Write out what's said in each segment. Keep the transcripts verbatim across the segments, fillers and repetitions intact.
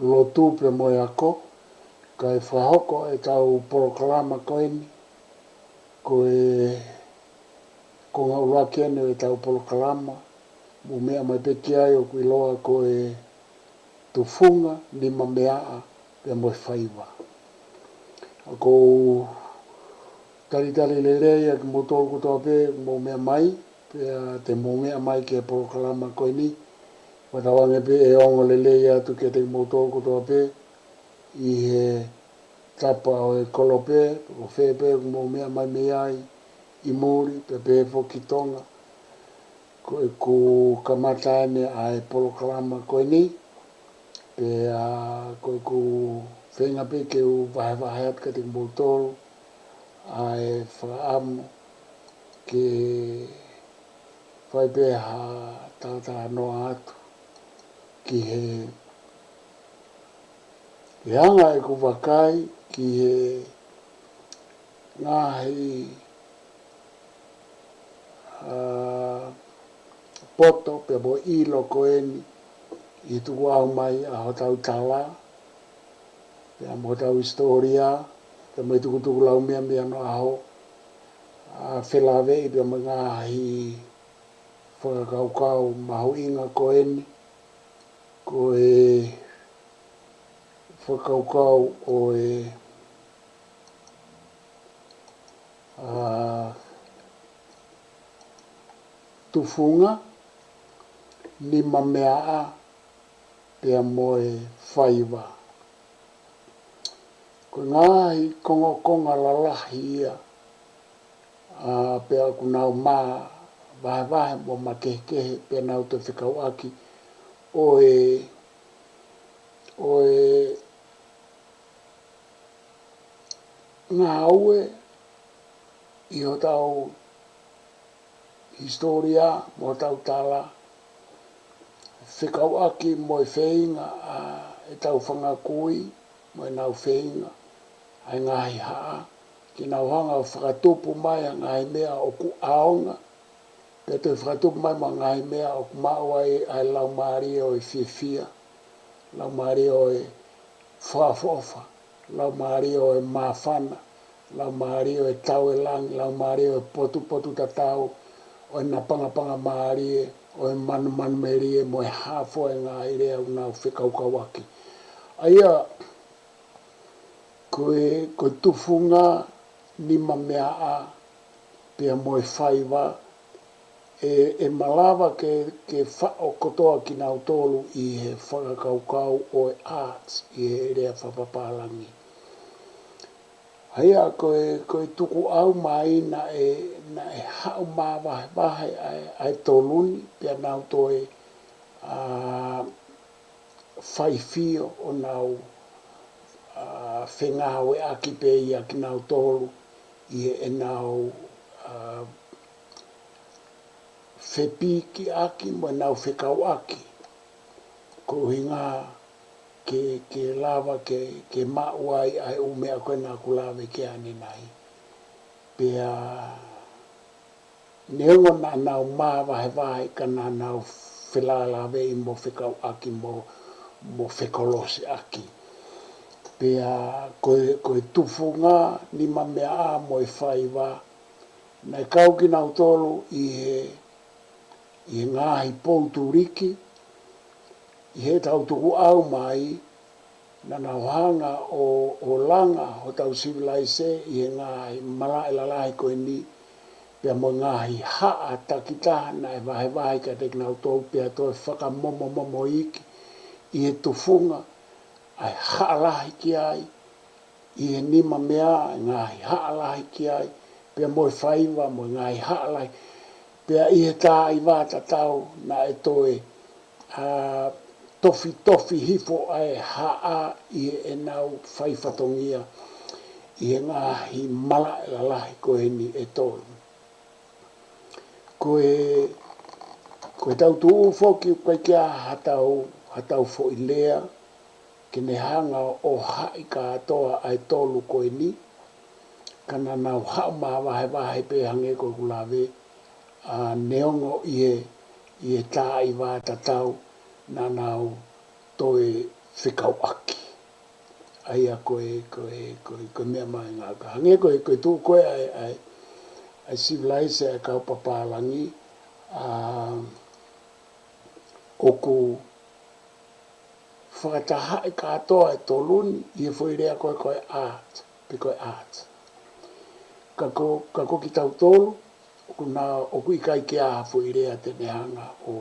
lotu pea mo e ako, kae fakahoko ʻetau polokalama ko eni, ko e konga ʻuluaki eni ʻetau polokalama, mou meʻa mai pē ki ai ʻoku ʻiloa ko e tufunga, nimameaʻa, pea mo e faiva. ʻOku ou talitali lelei ʻa kimoutolu kotoa pē, mou meʻa mai, pea te mou meʻa mai ki he polokalama ko eni, ʻo tauange pē ʻe ongo lelei atu kiate kimoutolu kotoa pē, ʻi he tapa ʻo e kolope, ʻo fē pē ʻoku mou meʻa mai mei ai, ʻi muli, pea pehē foki ki Tonga. Ko ʻeku kamata eni ʻa e polokalama ko eni, pea ko ʻeku feinga pē ke u vahevahe atu kiate kimoutolu ʻa e fakaʻamu ke fai pē ha talatalanoa atu ki he, he anga ʻeku vakai ki he ngaahi, ā, poto pea mo e ʻilo ko eni ʻi he tukuʻau mai ʻa hotau tala, pea mo hotau hisitōlia, pea mo e tukutuku laumeʻa mei onoʻaho, ʻa e felāveʻi pea mo e ngaahi fakakaukau mahuʻinga ko eni, ko e fakakaukau ʻo e, ā, tufunga, nimameaʻa, pea mo e faiva. Ko e ngaahi kongokonga lalahi ia, ā, pea ʻoku nau māvahevahe mo makehekehe, pea nau toe fekauʻaki ʻo e, ʻo e ngāue ʻi hotau hisitōlia mo hotau tala, fekauʻaki mo e feinga ʻa ʻetau fanga kui, mo ʻenau feinga ʻa e ngaahi haʻa, ke nau hanga ʻo fakatupu mai ʻa e ngaahi meʻa ʻoku ʻaonga, pea toe fakatupu mai mo e ngaahi meʻa ʻoku maʻu ai ʻa e laumālie ʻo e fiefia, laumālie ʻo e fakaʻofoʻofa, laumālie ʻo e māfana, laumālie ʻo e tauēlangi, laumālie ʻo e potupotutatau, ʻo e napangapangamālie, ʻo e manumanumelie, mo e hā fua e ngaahi lea ʻoku nau fekaukauʻaki. ʻA ia, ko e, ko e tufunga, nimameaʻa, pea mo e faiva, ʻe, ʻe malava ke, ke faʻo kotoa kinautolu ʻi he fakakaukau ʻo e arts, ʻi he lea fakapapālangi. ʻA ia ko e, ko e tukuʻau mai naʻe, naʻe haʻu māvahevahe ʻa e, ʻa e tolu ni, pea nau toe, ā, faifio ʻo nau, ā, fengāueʻaki pē ia kinautolu ʻi heʻenau, ā, fepīkiʻaki mo ʻenau fekauʻaki. Ko e ʻuhinga ke, ke lava ke, ke maʻu ai ʻa e ʻū meʻa ko ē naʻa ku lave ki ai ʻanenai. Pea neongo naʻa nau māvahevahe ka naʻa nau felālāveʻi mo fekauʻaki mo, mo fekolosiʻaki. Pea ko e, ko e tufunga, nimameaʻa mo e faiva, naʻe kau kinautolu ʻi he, ʻi he ngaahi pou tuliki, ʻi heʻetau tukuʻau mai, naʻa nau hanga ʻo, ʻo langa hotau sivilaise ʻi he ngaahi malaʻe lalahi ko eni, pea mo e ngaahi haʻa takitaha naʻe vahevahe kiate kinautolu pea toe fakamomomomoʻi ʻi he tufunga, ʻa e haʻa lahi ki ai, ʻi he nimameaʻa, ngaahi haʻa lahi ki ai, pea mo e faiva, mo e ngaahi haʻa lahi, pea ʻi he tā ʻi vā tatau naʻe toe, ā, tofitofi hifo ʻa e haʻa ʻi heʻenau fai fatongia, ʻi he ngaahi malaʻe lalahi ko eni ʻe tolu. Ko e, ko ʻetau tuʻu foki ʻoku ʻikai ke ʻi ai haʻatau, haʻatau foʻi lea, ke ne hanga ʻo haʻi kātoa ʻa e tolu ko eni, ka naʻa nau haʻu māvahevahe pē hangē ko ʻeku lave, ā, neongo ʻi he, ʻi he tā ʻi vā tatau, naʻa nau toe fekauʻaki. ʻA ia ko e, ko e, ko e, ko e meʻa mahuʻinga. Ka hangē ko e, ko e tuʻu ko ē ʻa e, ʻa e, ʻa e sivilaise ʻa e kau papālangi, ʻa, ʻoku fakatahaʻi kātoa e tolu ni ʻi he foʻi lea ko ē ko e art, pe ko e art. Ka ko, ka ko kitautolu, ʻoku na, ʻoku ʻikai ke ʻi ai ha foʻi lea te ne hanga ʻo,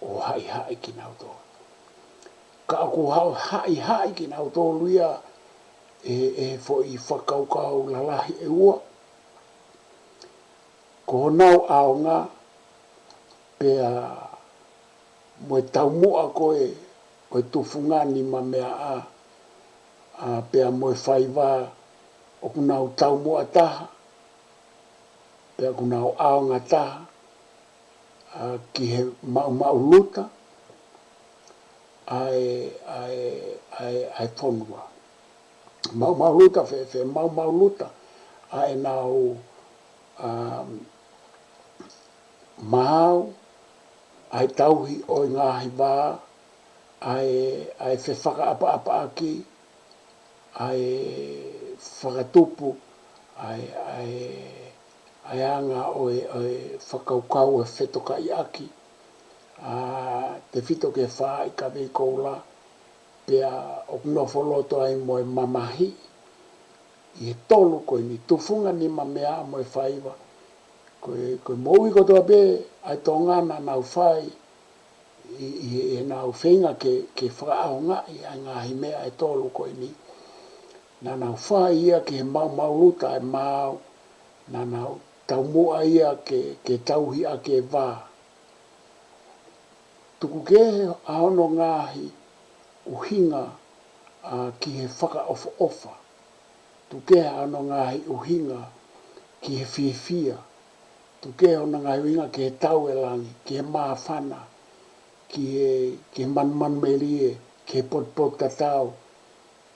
ʻo haʻihaʻi kinautolu. Ka ʻoku hao haʻihaʻi kinautolu ia ʻe, ʻe he foʻi fakakaukau lalahi ʻe ua. Ko honau ʻaonga pea mo e taumuʻa ko ē ʻo e tufunga nimameaʻa, ʻa, pea mo e faiva ʻoku nau taumuʻa taha, pea ʻoku nau ʻaonga taha, ʻa, ki he maʻumaʻuluta ʻa e, ʻa e, ʻa e, ʻa e fonua. Maʻumaʻuluta fēfē? Maʻumaʻuluta ʻa ʻenau, um, maau, ʻa e tauhi ʻo e ngaahi vā, ʻa e, ʻa e fefakaʻapaʻapaʻaki, ʻa e fakatupu, ʻa e, ʻa e, ʻa e anga ʻo e, ʻo e fakakaukau ʻo e fetokaiʻaki, ʻa, tefito ki he faaʻi kavei koula, pea ʻoku nofo loto ai mo e mamahiʻi ʻi he tolu ko eni, tufunga nimameaʻa mo e faiva. Ko e, ko e moʻui kotoa pē ʻa e Tonga naʻa nau fai ʻi, ʻi, ʻi heʻenau feinga ke, ke fakaʻaongaʻi ʻa e ngaahi meʻa ʻe tolu ko eni. Naʻa nau fai ia ki he maʻumaʻuluta ʻa e maau, naʻa nau taumuʻa ia ke, ke tauhi ʻaki e vā. Tuku kehe ʻa hono ngaahi ʻuhinga, ʻa, ki he fakaʻofoʻofa. Tuku kehe ʻa hono ngaahi ʻuhinga ki he fiefia. Tuku kehe hono ngaahi ʻuhinga ki he tau ʻe langi, ki he māfana, ki he, ki he manumanumelie, ki he potupotutatau,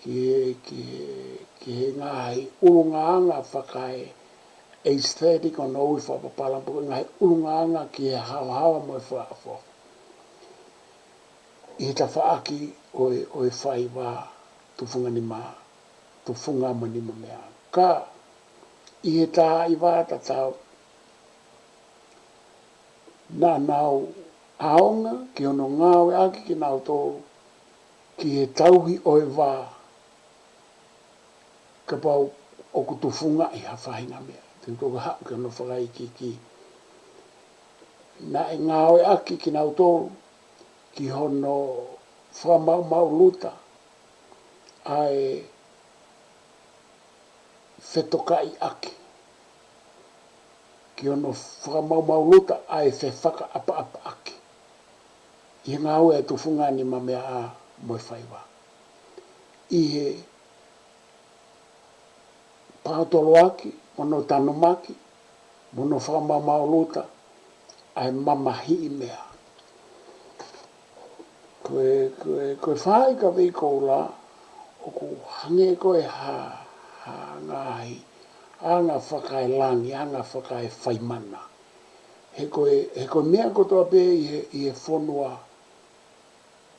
ki he, ki he, ki he ngaahi ʻulungaanga faka-aesthetic ʻo e ui fakapapālangi, pe ko e ngaahi ʻulungaanga ki he haohaoa mo e fakaʻofoʻofa. ʻI he tafaʻaki ʻo e, ʻo e faiva, tufunga nima, tufunga mo e nimameaʻa. Ka ʻi he taimi tatau, naʻa nau ʻaonga ki hono ngāueʻaki kinautolu ki he tauhi ʻo e vā, kapau ʻoku tufungaʻi ha faʻahinga meʻa. Te u toki haʻu ki hono fakaikiiki. Naʻe ngāueʻaki kinautolu ki hono fakamaʻumaʻuluta ʻa e fetokaiʻaki, ki hono fakamaʻumaʻuluta ʻa e fefakaʻapaʻapaʻaki ʻi he ngāue ʻa e tufunga nimameaʻa mo e faiva. ʻI he paotoloaki, mo hono tanumaki, mo hono fakamaʻumaʻuluta ʻa e mamahiʻi meʻa. Ko e, ko e, ko e faaʻi kavei koula, ʻoku hangē ko e hā, ha ngaahi anga fakaelangi, anga fakaefaimana. He ko e, he ko e meʻa kotoa pē ʻi he, ʻi he fonua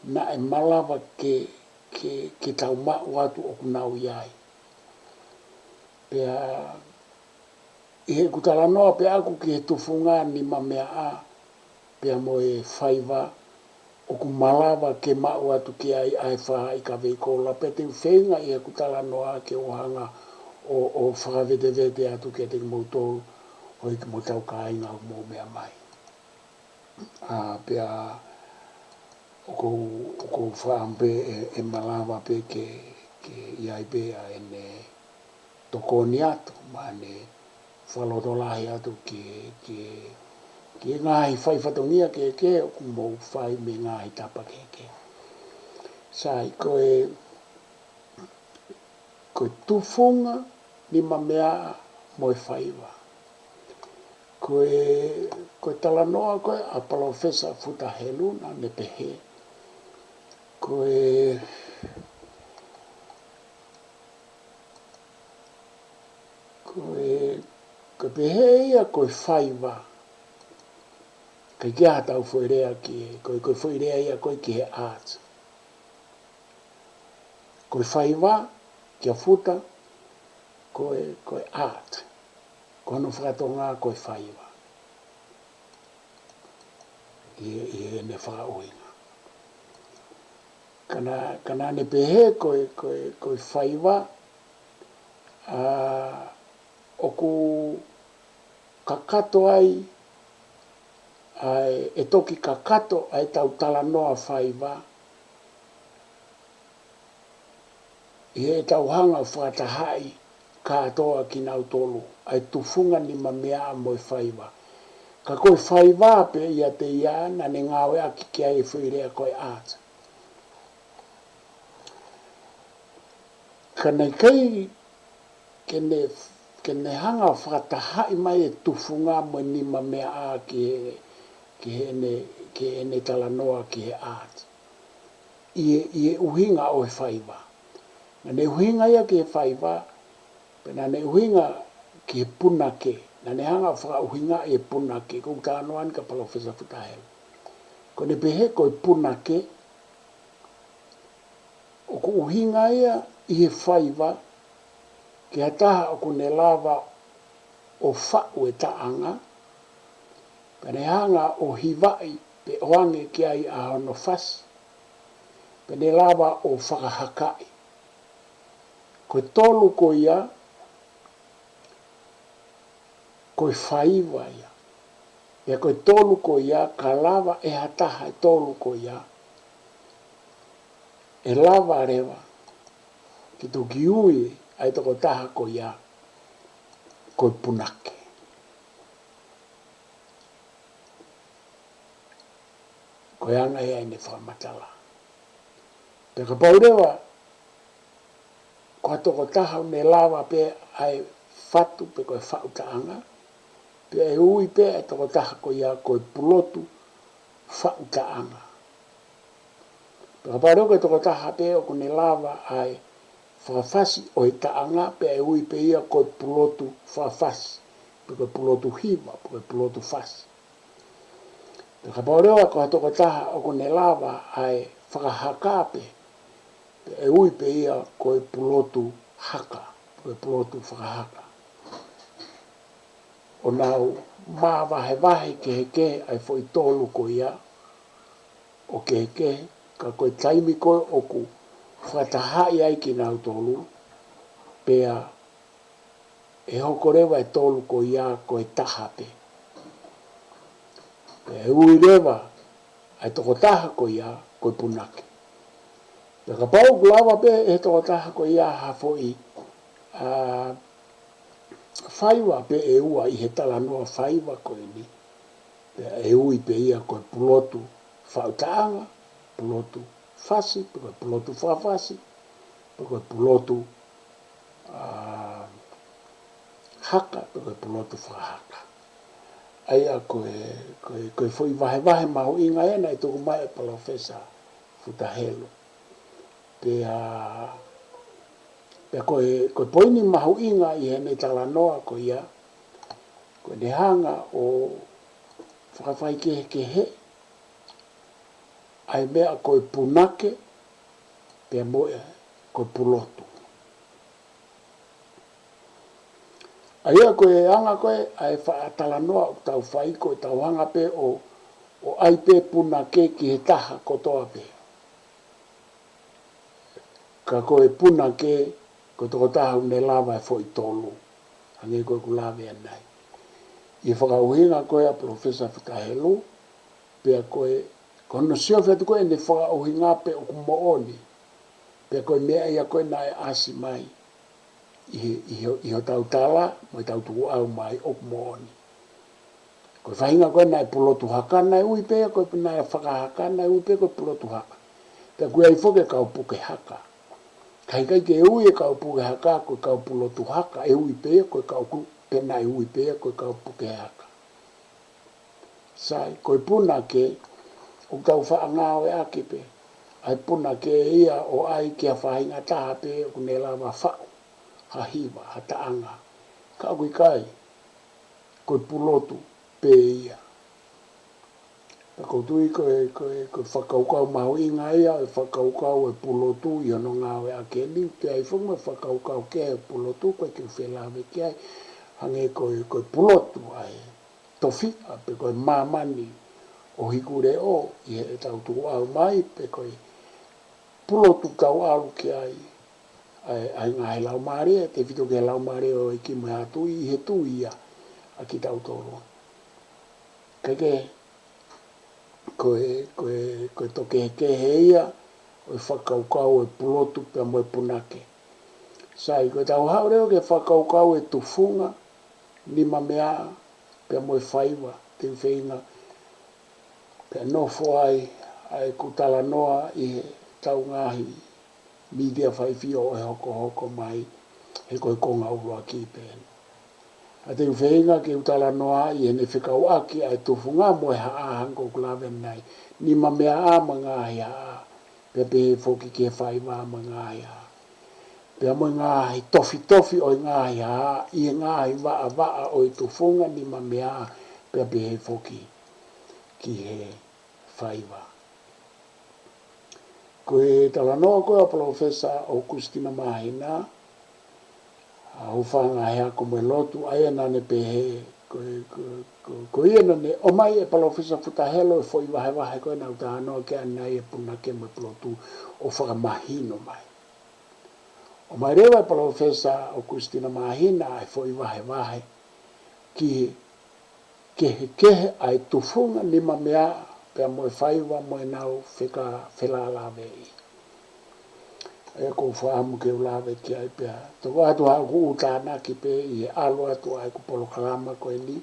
naʻe malava ke, ke, ke tau maʻu atu ʻoku nau ʻi ai. Pea ʻi heʻeku talanoa pē ʻaʻaku ki he tufunga nimameaʻa, pea mo e faiva, ʻoku malava ke maʻu atu ki ai ʻa e faaʻi kavei koula, pea te u feinga ʻi heʻeku talanoa ke u hanga ʻo, ʻo fakavetevete atu kiate kimoutolu, ʻo hiki mo tau kāinga ʻoku mou meʻa mai. ʻA, pea ʻoku ou, ʻoku ou fakaʻamu pē ʻe, ʻe malava pē ke, ke ʻi ai pē ʻa ʻene tokoni atu, mo ʻene fakalotolahi atu ki he, ki he, ki he ngaahi fai fatongia kehekehe ʻoku mou fai mei he ngaahi tapa kehekehe. Sai, ko e, ko e tufunga nimameaʻa mo e faiva. Ko e, ko e talanoa ko ē ʻa Palōfesa Futa Helu naʻa ne pehē, ko e, ko e, ko e pehē ia ko e faiva. ʻIkai ke ʻi ai haʻatau foʻi lea ki he, ko e, ko e foʻi lea ia ko ē ki he art. Ko e faiva, kia Futa, ko e, ko e art. Ko hono fakatonga ko e faiva. ʻI, ʻi heʻene fakaʻuhinga. Ka naʻa, ka naʻa ne pehē ko e, ko e, ko e faiva, ʻa, ʻoku kakato ai, ʻa e, ʻe toki kakato ʻa ʻetau talanoa faiva, ʻi heʻetau hanga ʻo fakatahaʻi kātoa kinautolu, ʻa e tufunga nimameaʻa mo e faiva. Ka ko e faiva pē ʻiate ia naʻa ne ngāueʻaki ki ai e foʻi lea ko e art. Ka naʻe ʻikai ke ne, ke ne hanga ʻo fakatahaʻi mai e tufunga mo e nimameaʻa ki he, ki heʻene, ki heʻene talanoa ki he art. ʻI he, ʻi he ʻuhinga ʻo e faiva. Naʻa ne ʻuhinga ia ki he faiva, pea naʻa ne ʻuhinga ki he punake. Naʻa ne hanga ʻo fakaʻuhingaʻi e punake, ko u talanoa ni kia Palōfesa Futa Helu. Ko ʻene pehē ko e punake, ʻoku ʻuhinga ia ʻi he faiva, ki ha taha ʻoku ne lava ʻo faʻu e taʻanga, pea ne hanga ʻo hivaʻi pe ʻoange ki ai ʻa hono fasi, pea ne lava ʻo fakahakaʻi. Ko e tolu ko ia, ko e faiva ia. Pea ko e tolu ko ia, ka lava ʻe ha taha e tolu ko ia, ʻe lava leva ke toki ui ʻa e tokotaha ko ia ko e punake. Ko e anga ia ʻene fakamatala. Pea kapau leva ko ha tokotaha ʻoku ne lava pē ʻa e fatu pe ko e faʻu taʻanga, pea ʻe ui pē ʻa e tokotaha ko ia ko e pulotu faʻu taʻanga. Pea kapau leva ko e tokotaha pē ʻoku ne lava ʻa e fakafasi ʻo e taʻanga, pea ʻe ui pē ia ko e pulotu fakafasi, pe ko e pulotu hiva, pe ko e pulotu fasi. Pea kapau leva ko ha tokotaha ʻoku ne lava ʻa e fakahaka pē, pea ʻe ui pē ia ko e pulotu haka, pe ko e pulotu fakahaka. ʻO nau māvahevahe kehekehe ʻa e foʻi tolu ko ia, ʻo kehekehe, ka ko e taimi ko ē ʻoku fakatahaʻi ai kinautolu, pea ʻe hoko leva e tolu ko ia ko e taha pē. Pea ʻe ui leva ʻa e tokotaha ko ia ko e punake. Pea kapau ʻoku lava pē ʻe he tokotaha ko ia ha foʻi, ʻa, faiva pē ʻe ua ʻi he talanoa faiva ko eni, pea ʻe ui pē ia ko e pulotu faʻu taʻanga, pulotu fasi, pe ko e pulotu fakafasi, pe ko e pulotu, ʻa, haka, pe ko e pulotu fakahaka. ʻA ia ko e, ko e, ko e foʻi vahevahe mahuʻinga ena ʻe tuku mai ʻe Palōfesa Futa Helu. Pea, pea ko e, ko e poini mahuʻinga ʻi heʻene talanoa ko ia, ko ʻene hanga ʻo fakafaikehekehe ʻa e meʻa ko e punake, pea mo e ko e pulotu. ʻA ia ko e anga ko ē ʻa e fakatalanoa ʻoku tau fai, ko ʻetau hanga pē ʻo, ʻo ʻai pē punake ki he taha kotoa pē. Ka ko e punake, ko e tokotaha ʻoku ne lava e foʻi tolu. Hangē ko ʻeku lave ʻanenai. ʻI he fakaʻuhinga ko ē ʻa Professor Futa Helu, pea ko e, ko hono siofi atu ko ē ʻene fakaʻuhinga pē ʻoku moʻoni. Pea ko e meʻa ia ko ē naʻe ʻasi mai ʻi he, ʻi he, ʻi hotau tala, mo ʻetau tukuʻau mai ʻoku moʻoni. Ko e faʻahinga ko ē naʻe pulotu haka, naʻe ui pē ia ko e, naʻe fakahaka, naʻe ui pē ko e pulotu haka. Pea ʻoku ʻi ai foki e kau puke haka. Ka ʻikai ke ui e kau puke haka ko e kau pulotu haka, ʻe ui pē ia ko e kau ku-, pea naʻe ui pē ia ko e kau puke haka. Sai, ko e punake, ʻoku tau faʻa ngāueʻaki pē ʻa e punake ia ʻo ʻai ki ha faʻahinga taha pē ʻoku ne lava faʻu ha hiva, ha taʻanga. Ka ʻoku ʻikai, ko e pulotu pē ia. Pea ʻoku ou tui ko e, ko e, ko e fakakaukau mahuʻinga ia, ʻa e fakakaukau ʻo e pulotu ʻi hono ngāueʻaki ʻeni, pea ʻi ai foki mo e fakakaukau kehe ʻo e pulotu ko ē ʻoku ou felāveʻi ki ai, hangē ko e, ko e pulotu ʻa e tofiʻa, pe ko e māmani ʻo Hikuleʻo ʻi heʻetau tukuʻau mai, pe ko e pulotu tau ʻalu ki ai, ʻa e, ʻa e ngaahi laumālie, tefito ki he laumālie ʻo e ʻEiki mo e ʻAtu ʻi he tui ia ʻa kitautolu. Kae kehe, ko e, ko e, ko e tō kehekehe ia ʻo e fakakaukau ʻo e pulotu pea mo e punake. Sai, ko ʻetau haʻu leva ki he fakakaukau ʻo e tufunga, nimameaʻa, pea mo e faiva, te u feinga pea nofo ai ʻa ʻeku talanoa ʻi heʻetau ngaahi mītia faifio ʻo e hokohoko mai, he ko e konga ʻuluaki pē ʻeni. Ka te u feinga ke u talanoa ʻi heʻene fekauʻaki ʻa e tufunga mo e haʻa, hangē ko ʻeku lave ʻanenai, nimameaʻa mo e ngaahi haʻa, pea pehē foki ki he faiva mo e ngaahi haʻa. Pea mo e ngaahi tofitofi ʻo e ngaahi haʻa ʻi he ngaahi vaʻavaʻa ʻo e tufunga, nimameaʻa, pea pehē foki ki he faiva. Ko e talanoa ko ē ʻa Palōfesa ʻOkusitino Māhina, ʻa, hūfanga he ako mo e lotu, ʻa ia naʻa ne pehē, ko e, ko, ko, ko ia naʻa ne ʻomai ʻe Palōfesa Futa Helu e foʻi vahevahe ko ē naʻa ku talanoa ki ai ʻanenai, ʻa e punake mo e pulotu, ʻo fakamahino mai. ʻOmai leva ʻe Palōfesa ʻOkusitino Māhina ʻa e foʻi vahevahe ki he kehekehe ʻa e tufunga, nimameaʻa, pea mo e faiva mo ʻenau feka-, felāveʻi. ʻA ia ʻoku ou fakaʻamu ke u lave ki ai pea toʻo atu haʻaku ʻū tānaki pē ʻi he ʻalu atu ʻa ʻeku polokalama ko ʻeni,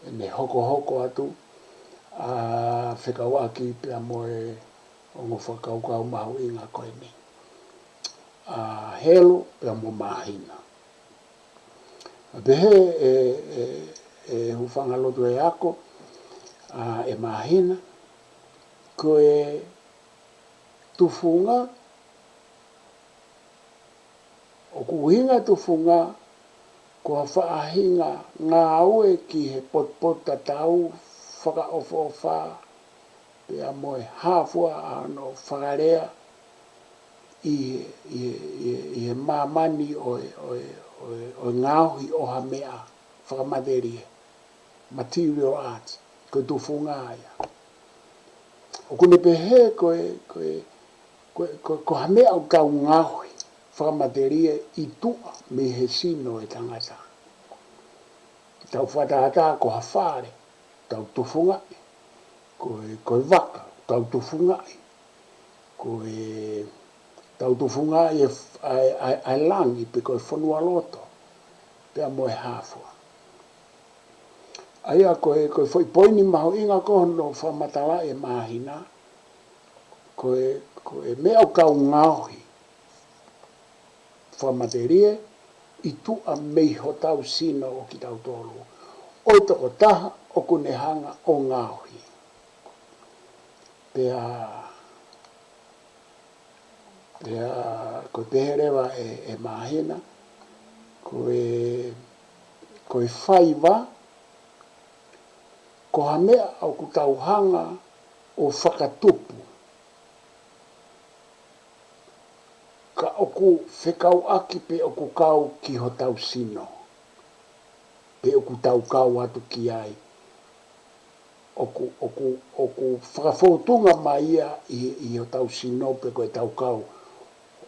ʻene hokohoko atu, ʻa, fekauʻaki pea mo e ongo fakakaukau mahuʻinga ko ʻeni, ʻa Helu pea mo Māhina. ʻA, pehē ʻe, ʻe, ʻe hūfanga lotu he ako, ʻa, ʻe Māhina, ko e tufunga, ʻoku ʻuhinga e tufunga ko ha faʻahinga ngāue ki he potupotutatau, fakaʻofoʻofa, pea mo e hā fua ʻa hono fakalea ʻi he, ʻi he, ʻi he, ʻi he māmani ʻo e, ʻo e, ʻo e, ʻo e ngaohi ʻo ha meʻa fakamatelie, material arts, ko e tufunga ia. ʻOku ne pehē ko e, ko e, ko e, ko e, ko ha meʻa ʻoku tau ngaohi fakamatelie ʻi tuʻa mei he sino ʻo e tangata. Tau fakatātā ko ha fale, tau tufungaʻi. Ko e, ko e vaka, tau tufungaʻi. Ko e, tau tufungaʻi e f-, ʻa e, ʻa e, ʻa e langi pe ko e fonualoto, pea mo e hā fua. ʻA ia ko e, ko e foʻi poini mahuʻinga ko hono fakamatalaʻi ʻe Māhina, ko e, ko e meʻa ʻoku tau ngaohi fakamatelie ʻi tuʻa mei hotau sino ʻo kitautolu, ʻo e tokotaha ʻoku ne hanga ʻo ngaohi. Pea, pea, ko e pehē leva ʻe, ʻe Māhina, ko e, ko e faiva, ko ha meʻa ʻoku tau hanga ʻo fakatupu, ka ʻoku fekauʻaki pe ʻoku kau ki hotau sino, pe ʻoku tau kau atu ki ai. ʻOku, ʻoku, ʻoku fakafōtunga mai ia ʻi, ʻi hotau sino pe ko ʻetau kau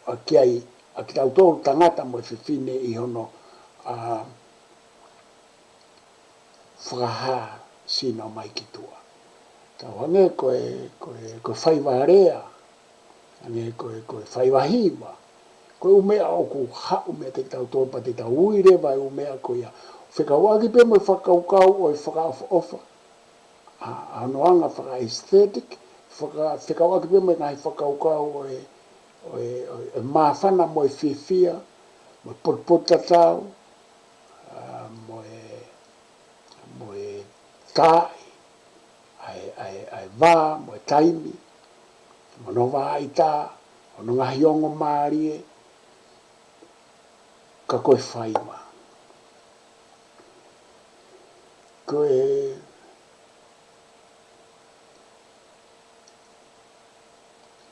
ʻa ki ai, ʻa kitautolu tangata mo e fefine ʻi hono, ʻa, fakahā sino mai ki tuʻa. Tau hangē ko e, ko e, ko e faiva lea, hangē ko e, ko e faiva hiva. Ko e ʻū meʻa ʻoku haʻu meiate kitautolu pea te tau ui leva e ʻū meʻa ko ia. Fekauʻaki pē mo e fakakaukau ʻo e fakaʻofoʻofa, ʻa, ʻa hono anga faka-aesthetic, faka-, fekauʻaki pē mo e ngaahi fakakaukau ʻo e, ʻo e, ʻo e, ʻo e māfana mo e fiefia, mo e potupotutatau, ʻa, mo e, mo e taaʻi ʻa e, ʻa e, ʻa e vā, mo e taimi, mo hono vaʻa ʻita, hono ngaahi ongo mālie, ka ko e faiva. Ko e,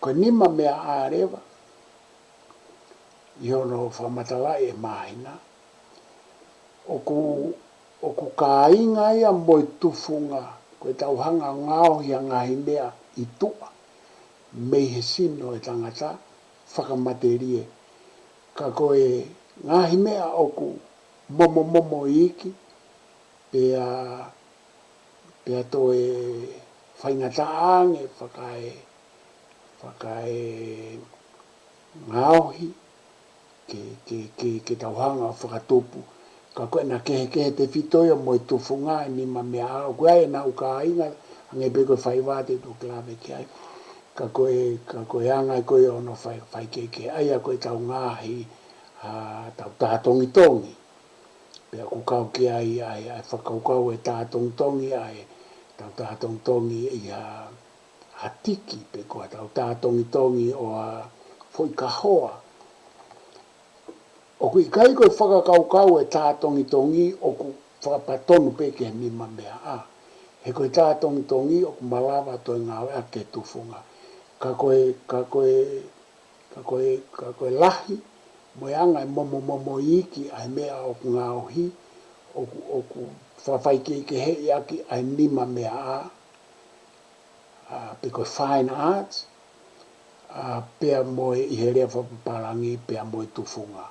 Ko e nima meʻa ʻa leva, ʻi hono fakamatalaʻi ʻe Māhina, ʻoku, ʻoku kāinga ia mo e tufunga, ko e tauhanga ngaohi ʻa e ngaahi meʻa ʻi tuʻa, mei he sino ʻo e tangata, fakamatelie. Ka ko e ngaahi meʻa ʻoku momomomo iiki, pea, pea toe faingataʻa ange fakae, fakae ngaohi, ke, ke, ke, ke tauhanga ʻo fakatupu. Ka ko ʻena kehekehe tefito ia mo e tufunga ʻa e nima meʻa ʻa, ʻoku ʻi ai ʻena ʻū kāinga, hangē pē ko e faiva te u toki lave ki ai. Ka ko e, ka ko e anga ko ē ʻo hono fai, faikehekehe ʻa ia ko e tau ngaahi, ʻa, tau tā tongitongi. Pea ʻoku kau ki ai, ʻa e, ʻa e fakakaukau ʻe tā tongitongi, ʻa e, tau tā tongitongi ʻi ha, ha tiki, pe ko ha tau tā tongitongi ʻo ha foʻi kahoa. ʻOku ʻikai ko e fakakaukau ʻe tā tongitongi ʻoku fakapatonu pē ki he nima meʻa ʻa. He ko e tā tongitongi ʻoku malava toe ngāueʻaki ki he tufunga. Ka ko e, ka ko e, ka ko e, ka ko e lahi, mo e anga ʻe momomomo iiki ʻa e meʻa ʻoku ngaohi, ʻoku, ʻoku fakafaikehekeheʻi ʻaki ʻa e nima meʻa ʻa, ʻa, pe ko e fine arts, ʻa, pea mo e ʻi he lea fakapapālangi, pea mo e tufunga.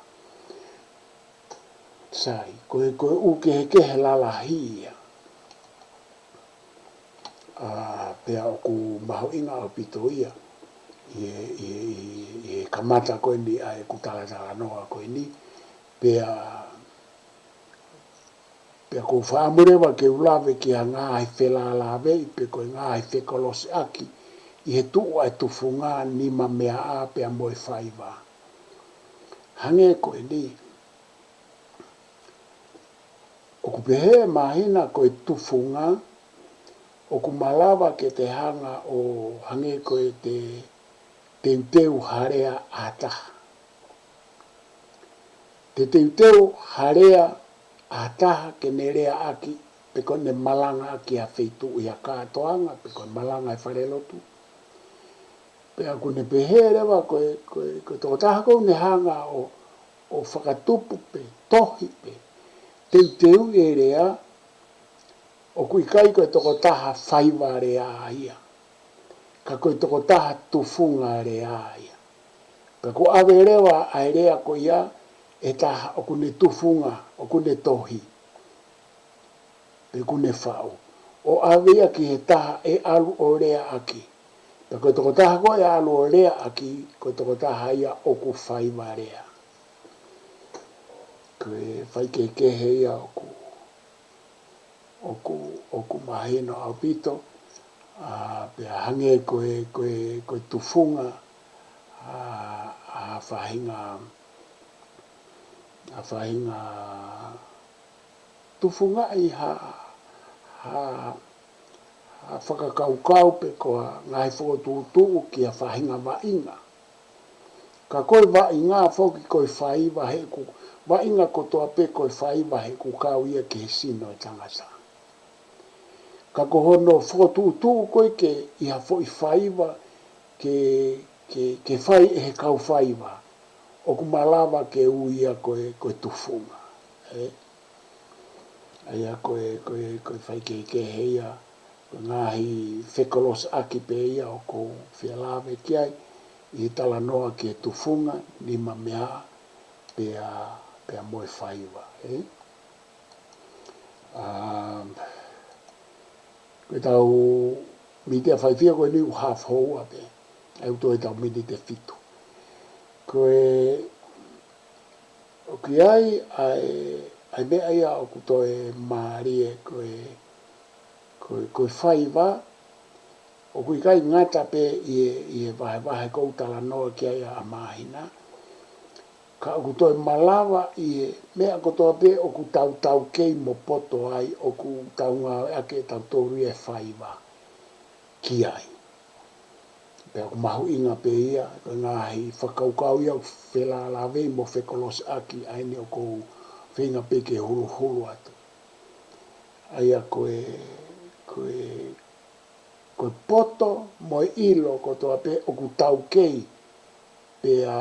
Sai, ko e, ko e ʻū kehekehe lalahi ia. ʻA, pea ʻoku mahuʻinga ʻaupito ia, ʻi he, ʻi he, ʻi he, ʻi he kamata ko eni ʻa ʻeku talatalanoa ko eni, pea, pea ʻoku ou fakaʻamu leva ke u lave ki ha ngaahi felālāveʻi pe ko e ngaahi fekolosiʻaki ʻi he tuʻu ʻa e tufunga, nima meʻa ʻa pea mo e faiva. Hangē ko eni, ʻoku pehē ʻe Māhina ko e tufunga, ʻoku malava ke te hanga ʻo hangē ko e te teuteu ha lea ʻa ha taha. Te teuteu ha lea ʻa ha taha ke ne leaʻaki, pe ko ʻene malangaʻaki ha feituʻu ʻi ha kātoanga, pe ko e malanga ʻi he falelotu. Pea ʻoku ne pehē leva ko e, ko e, ko e tokotaha ʻoku ne hanga ʻo, ʻo fakatupu pe tohi pe teuteu e lea, ʻoku ʻikai ko e tokotaha faiva lea ia. Ka ko e tokotaha tufunga lea ia. Pea ʻoku ʻave leva ʻa e lea ko ia ʻe he taha ʻoku ne tufunga, ʻoku ne tohi, pe ʻoku ne faʻu, ʻo ʻave ia ki he taha ʻe ʻalu ʻo leaʻaki. Pea ko e tokotaha ko ē ʻe ʻalu ʻo leaʻaki, ko e tokotaha ia ʻoku faiva lea. Ko e faikehekehe ia ʻoku, ʻoku, ʻoku mahino ʻaupito, ʻa, pea hangē ko e, ko e, ko e tufunga, ʻa, ʻa faʻahinga, ʻa faʻahinga tufungaʻi ha, ha, ha fakakaukau pe ko ha ngaahi fokotuʻutuʻu ki ha faʻahinga vaʻinga. Ka ko e vaʻinga foki ko e faiva he ʻoku, vaʻinga kotoa pē ko e faiva he ʻoku kau ia ki he sino ʻo e tangata. Ka ko hono fokotuʻutuʻu ko ē ke ʻi ha foʻi faiva ke, ke, ke fai ʻe he kau faiva, ʻoku malava ke ui ia ko e, ko e tufunga. ʻE? ʻA ia ko e, ko e, ko e faikehekehe ia, ko e ngaahi fekolosiʻaki pē ia ʻoku ou fie lave ki ai, ʻi he talanoa ki he tufunga, nima meʻa, pea, pea mo e faiva, ʻe? ʻA, ko e tau miniti ʻe fiha ko eni ʻoku haafe houa pē, ʻa ia ʻoku toe tau miniti ʻe fitu. Ko e, ʻoku ʻi ai ʻa e, ʻa e meʻa ia ʻoku toe mālie ko e, ko e, ko e faiva, ʻoku ʻikai ngata pē ʻi he, ʻi he vahevahe ʻoku ou talanoa ki ai ʻa Māhina. Ka ʻoku toe malava ʻi he meʻa kotoa pē ʻoku tau taukei mo poto ai, ʻoku tau ngāueʻaki ʻe tautolu ia e faiva ki ai. Pea ʻoku mahuʻinga pē ia, ko e ngaahi fakakaukau ia ʻoku felālāveʻi mo fekolosiʻaki ʻa eni ʻoku ou feinga pē ke huluhulu atu. ʻA ia ko e, ko e, ko e poto mo e ʻilo kotoa pē ʻoku taukei, pea,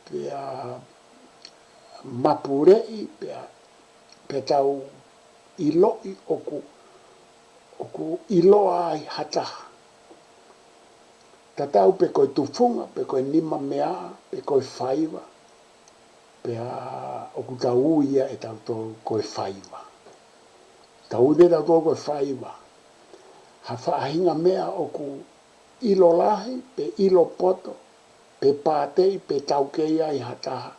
pea mapuleʻi, pea, pea tau ʻiloʻi ʻoku, ʻoku ʻiloa ai ha taha. Tatau pē ko e tufunga, pe ko e nimameaʻa, pe ko e faiva. Pea ʻoku tau ui ia ʻe tautolu ko e faiva. Tau ui pē tautolu ko e faiva ha faʻahinga meʻa ʻoku ʻilo lahi, pe ʻilo poto, pe pāteʻi, pe taukei ai ha taha,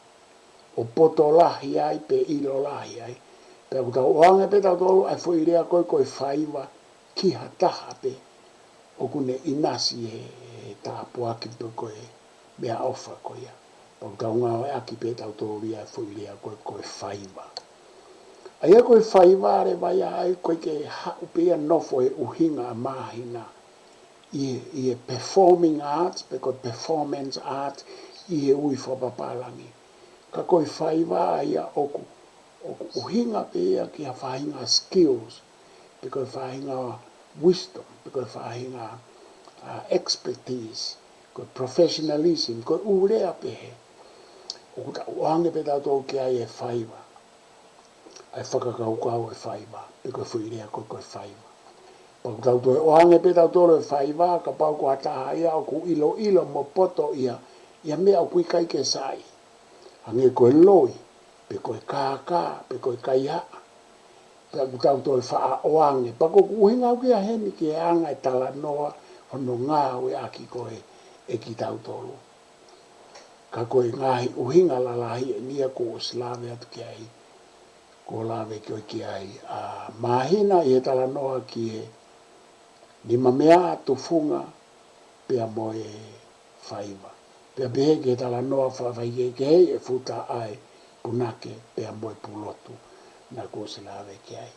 ʻo poto lahi ai, pe ʻilo lahi ai. Pea ʻoku tau ʻoange pē tautolu ʻa e foʻi lea ko ē ko e faiva ki ha taha pē ʻoku ne ʻinasi he, he tāpuaki pe ko e meʻaʻofa ko ia. Pea ʻoku tau ngāueʻaki pē tautolu ia ʻa e foʻi lea ko ē ko e faiva. ʻA ia ko e faiva leva ia ʻa ia ko ē ke haʻu pē ia nofo he ʻuhinga ʻa māhina ʻi he, ʻi he performing arts, pe ko e performance art ʻi he ui fakapapālangi. Ka ko e faiva ia ʻoku, ʻoku ʻuhinga pē ia ki ha faʻahinga skills, pe ko e faʻahinga wisdom, pe ko e faʻahinga, uh, expertise, ko e professionalism, ko e ʻū lea pehē. ʻOku tau ʻoange pē tautolu ki ai e faiva, ʻa e fakakaukau e faiva, pe ko e foʻi lea ko ē ko e faiva. Pea ʻoku tau toe ʻoange pē tautolu e faiva, kapau ko ha taha ia ʻoku ʻiloʻilo mo poto ia, ʻi ha meʻa ʻoku ʻikai ke sai. Hangē ko e loi, pe ko e kākā, pe ko e kaihaʻa. Pea ʻoku tau toe faʻa ʻoange. Pea ko ʻeku ʻuhinga au ki ai heni ki he anga e talanoa hono ngāueʻaki ko ē ʻe kitautolu. Ka ko e ngaahi ʻuhinga lalahi eni ia kuo ʻosi lave atu ki ai, kuo lave ki ai ki ai ʻa māhina ʻi he talanoa ki he nimameaʻa, tufunga, pea mo e faiva. Pea pehē ki he talanoa faʻa faikehekehe ʻi he futa ʻa e punake pea mo e pulotu naʻa ku ʻosi lave ki ai.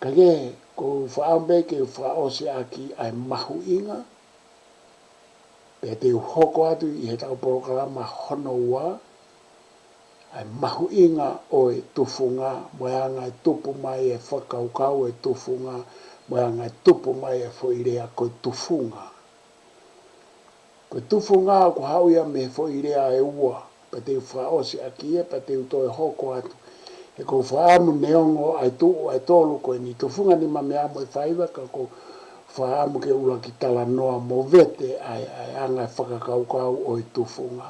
Ka ke, ʻoku ou fakaʻamu pē ke u fakaʻosi ʻaki ʻa e mahuʻinga, pea te u hoko atu ʻi heʻetau polokalama hono ua, ʻa e mahuʻinga ʻo e tufunga, mo e anga e tupu mai e fakakaukau e tufunga, mo e anga e tupu mai e foʻi lea ko e tufunga. Ko e tufunga ʻoku haʻu ia mei he foʻi lea ʻe ua, pea te u fakaʻosi ʻaki ia, pea te u toe hoko atu. He ʻoku ou fakaʻamu neongo ʻa e tuʻu ʻa e tolu ko eni, tufunga, nimameaʻa mo e faiva, ka ʻoku ou fakaʻamu ke ʻuluaki talanoa mo vete ʻa e, ʻa e anga e fakakaukau ʻo e tufunga.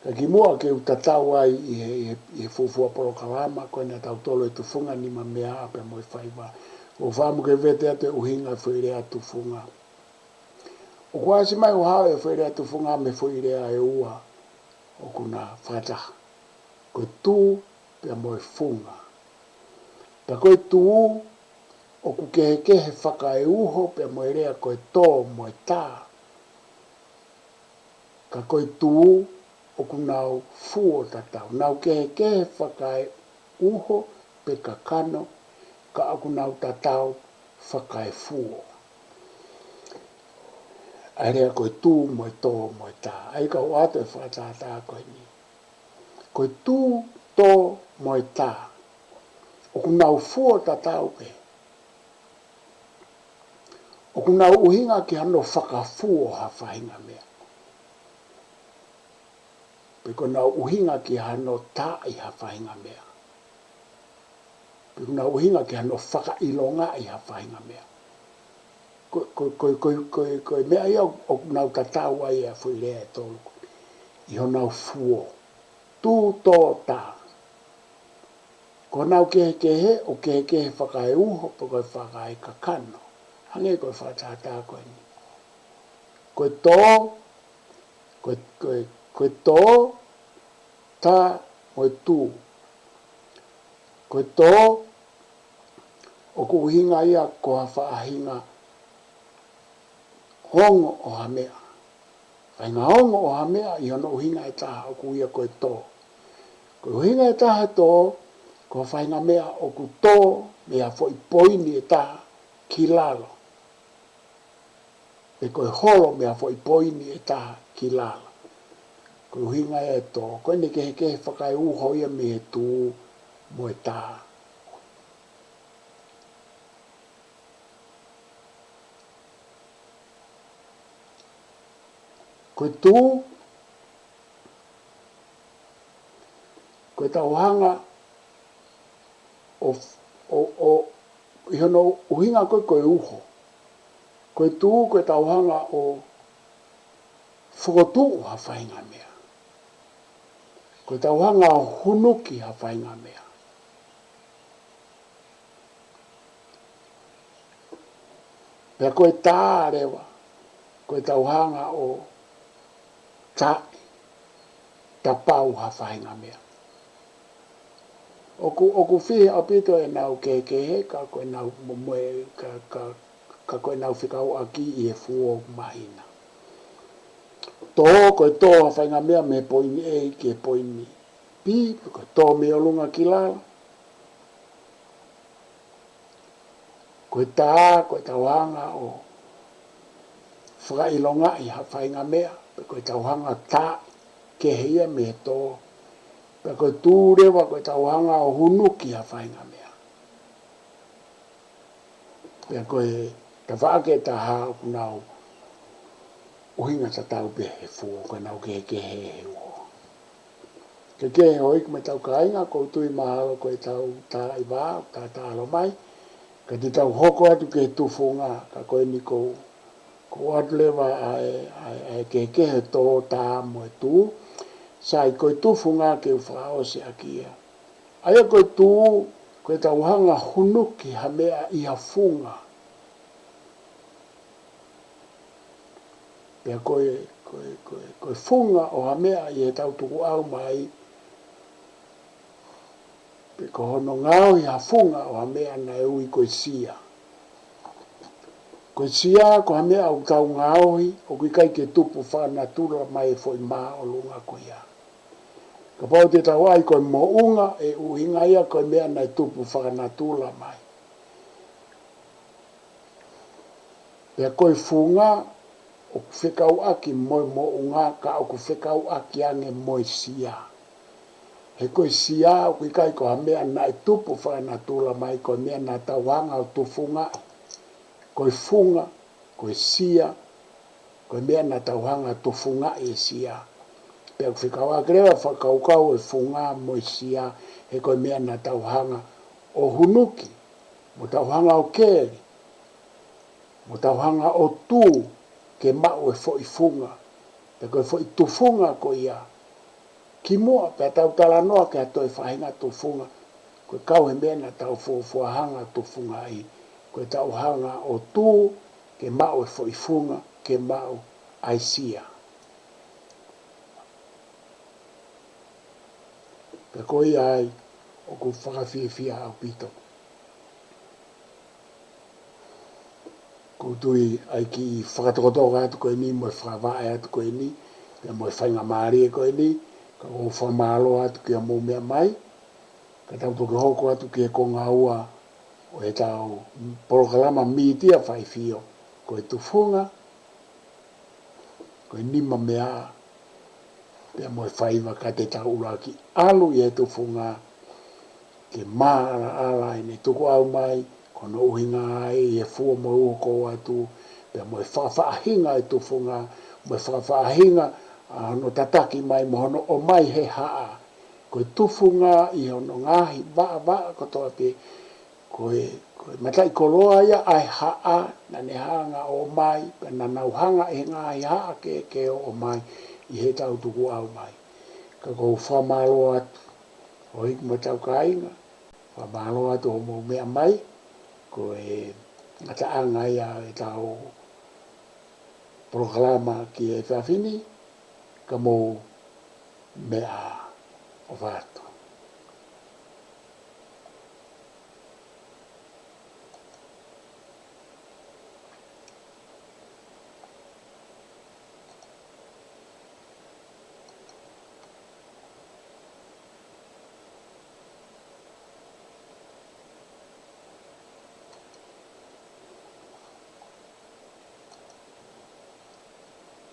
Ka kimuʻa ke u tatau ai ʻi he, ʻi he, ʻi he fuofua polokalama ko eni ʻa tautolu, e tufunga, nimameaʻa pea mo e faiva, ʻoku ou fakaʻamu ke vete atu e ʻuhinga e foʻi lea tufunga. ʻOku ʻasi mai ʻo haʻu e foʻi lea tufunga mei he foʻi lea ʻe ua ʻoku na fakataha. Ko e tū pea mo e funga. Pea ko e tū ʻoku kehekehe fakaeuho pea mo e lea ko e tō mo e tā. Ka ko e tū ʻoku nau fuo tatau. Nau kehekehe fakaeuho pe kakano, ka ʻoku nau tatau fakaefuo. ʻA e lea ko e tū mo e tō mo e tā. ʻA ia ka u ʻoatu e fakatātā ko eni. Ko e tū, tō mo e tā, ʻoku nau fuo tatau pē. ʻOku nau ʻuhinga ki hano fakafuo ha faʻahinga meʻa. Pe ʻoku nau ʻuhinga ki hano taaʻi ha faʻahinga meʻa. Pe ʻoku nau ʻuhinga ki hano fakaʻilongaʻi ha faʻahinga meʻa. Ko, ko, ko, ko, ko, ko e meʻa ia ʻoku nau tatau ai ʻa e foʻi lea ʻe tolu ko ē, ʻi honau fuo. Tū, tō, tā. Ko honau kehekehe, ʻoku kehekehe fakaeuho pe ko e fakaekakano. Hangē ko e fakatātā ko eni. Ko e tō, ko e, ko e, ko e tō, tā mo e tū. Ko e tō, ʻoku ʻuhinga ia ko ha faʻahinga ongo ʻo ha meʻa. Faʻahinga ongo ʻo ha meʻa ʻi hono ʻuhinga ʻe taha ʻoku ui ia ko e tō. Ko e ʻuhinga ʻe taha e tō, ko ha faʻahinga meʻa ʻoku tō mei ha foʻi poini ʻe taha ki lalo. Pe ko e holo mei ha foʻi poini ʻe taha ki lalo. Ko e ʻuhinga ia e tō, ko ʻene kehekehe fakaeuho ia mei he tū mo e tā. Ko e tū, ko ʻetau hanga ʻo, ʻo, ʻo, ʻi hono ʻuhinga ko ē ko e uho. Ko e tū, ko ʻetau hanga ʻo fokotuʻu ha faʻahinga meʻa. Ko ʻetau hanga ʻo hunuki ha faʻahinga meʻa. Pea ko e tā leva, ko ʻetau hanga ʻo taʻi, tapau ha faʻahinga meʻa. ʻOku, ʻoku fihi ʻaupito ʻenau kehekehe, ka ko ʻenau mo-, mo e, ka, ka, ka ko ʻenau fekauʻaki ʻi he fuo ʻoku mahino. Tō, ko e tō ha faʻahinga meʻa mei he poini A ki he poini B, ko e tō mei ʻolunga ki lalo. Ko e tā, ko ʻetau hanga ʻo fakaʻilongaʻi ha faʻahinga meʻa, pe ko ʻetau hanga ʻo taʻi kehe ia mei he tō. Pea ko e tū leva, ko ʻetau hanga ʻo hunuki ha faʻahinga meʻa. Pea ko e tafaʻaki ʻe taha ʻoku nau ʻuhinga tatau pē he fuo, ko ʻenau kehekehe he uho. Ke kehe houʻeiki mo ʻetau kāinga, ʻoku ou tui mahalo ko ʻetau tā ʻi vā, tā tā ʻalu mai. Ka te tau hoko atu ki he tufunga, ka ko eni ʻoku, ʻoku ʻoatu leva ʻa e, ʻa e, ʻa e kehekehe tō, tā mo e tū. Sai, ko e tufunga ke u fakaʻosi ʻaki ia. ʻA ia ko e tū, ko ʻetau hanga hunuki ha meʻa ʻi ha funga. Pea ko e, ko e, ko e, ko e funga ʻo ha meʻa ʻi heʻetau tukuʻau mai, pe ko hono ngaohi ha funga ʻo ha meʻa naʻe ui ko e sia. Ko e sia, ko ha meʻa ʻoku tau ngaohi, ʻoku ʻikai ke tupu fakanatula mai e foʻi māʻolunga ko ia. Kapau te tau ʻai ko e moʻunga, ʻe ʻuhinga ia ko e meʻa naʻe tupu fakanatula mai. Pea ko e funga, ʻoku fekauʻaki mo e moʻunga, ka ʻoku fekauʻaki ange mo e sia. He ko e sia, ʻoku ʻikai ko ha meʻa naʻe tupu fakanatula mai, ko e meʻa naʻa tau hanga ʻo tufungaʻi. Ko e funga, ko e sia, ko e meʻa naʻa tau hanga ʻo tufungaʻi e sia. Pea ʻoku fekauʻaki leva fakakaukau e funga mo e sia, he ko e meʻa naʻa tau hanga ʻo hunuki, mo tau hanga ʻo keli, mo tau hanga ʻo tū ke maʻu e foʻi funga, pe ko e foʻi tufunga ko ia. Kimuʻa pea tau talanoa ki ha toe faʻahinga tufunga, ko e kau he meʻa naʻa tau fuofua hanga tufungaʻi, ko ʻetau hanga ʻo tū ke maʻu e foʻi funga, ke maʻu ʻa e sia. Pea ko ia ai, ʻoku fakafiefia ʻaupito. ʻOku ou tui ʻa e kiʻi fakatokatoka atu ko eni, mo e fakavaʻe atu ko eni, pea mo e faingamālie ko eni, ka ʻoku ou fakamālō atu ki hoʻomou meʻa mai, ka tau toki hoko atu ki he konga ua ʻo ʻetau polokalama mītia faifio, ko e tufunga, ko e nima meʻa, pea mo e faiva. Ka te tau ʻuluaki ʻalu ʻi he tufunga, ke maʻalaʻala ʻene tukuʻau mai, ko hono ʻuhinga ai ʻi he fuo mo e uho ʻoku ʻoatu, pea mo e fakafaʻahinga e tufunga, mo e fakafaʻahinga ʻa hono tataki mai, mo hono ʻomai he haʻa. Ko e tufunga ʻi hono ngaahi vaʻavaʻa kotoa pē, ko e, ko e mataʻikoloa ia ʻa e haʻa, naʻa ne hanga ʻo ʻomai, pea naʻa nau hanga ʻe he ngaahi haʻa kehekehe ʻo ʻomai ʻi heʻetau tukuʻau mai. Ka ʻoku ou fakamālō atu, houʻeiki mo ʻetau kāinga, fakamālō atu hoʻomou meʻa mai, ko e ngataʻanga ia ʻetau polokalama ki he efiafi ni, ka mou meʻa ʻofa atu.